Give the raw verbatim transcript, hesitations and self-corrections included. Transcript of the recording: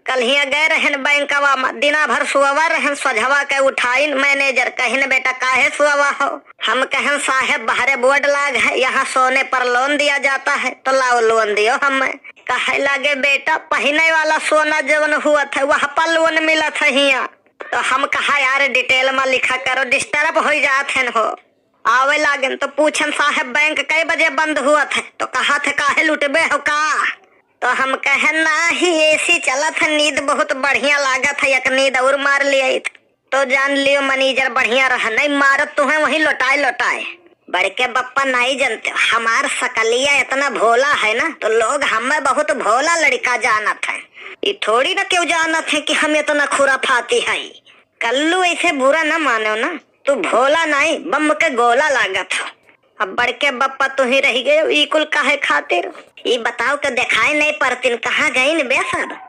कल्हिया गए रहन बैंकवा मा, दिना भर सुअवा रहन, सझवा के उठाइन, manager कहिन, "बेटा, काहे सुअवा हो?" हम कहन, "साहेब, बहरे board लाग है, यहाँ सोने पर loan दिया जाता है, तो लाओ loan दियो हमें।" कहे लागे, "बेटा, पहिने वाला सोना जवन हुअत है, वह पर loan मिलत है हियाँ।" तो हम कहा, "यार, detail मा लिखा करो, disturb होइ जात हन हो।" आवे लागन तो पूछन, "साहेब, बैंक कै बजे बंद हुअत है?" तो कहत है, "काहे, लुटबे हो का?" तो हम कहन, "नाही, AC चलत है, नींद बहुत बढ़िया लागत है, एक नींद और मार लिया।" तो जान लियो, manager बढ़िया रह, नहीं मारत तुहें वहीं लोटाए लोटाए। बड़के बप्पा, नहीं जानते, हमार सकलिया इतना भोला है ना, तो लोग हमें बहुत भोला लड़का जानत है। ई थोड़ी ना केहू जानत है कि हम इतना खुराफाती है। कल्लू, ऐसे बुरा न मानो ना, तू भोला नाई, बम के गोला लागत हो। अब बड़के बप्पा तू ही रह गए, ई कुल काहे खातिर? ई बताओ के देखाए नहीं परतिन, कहाँ गईन बे सब?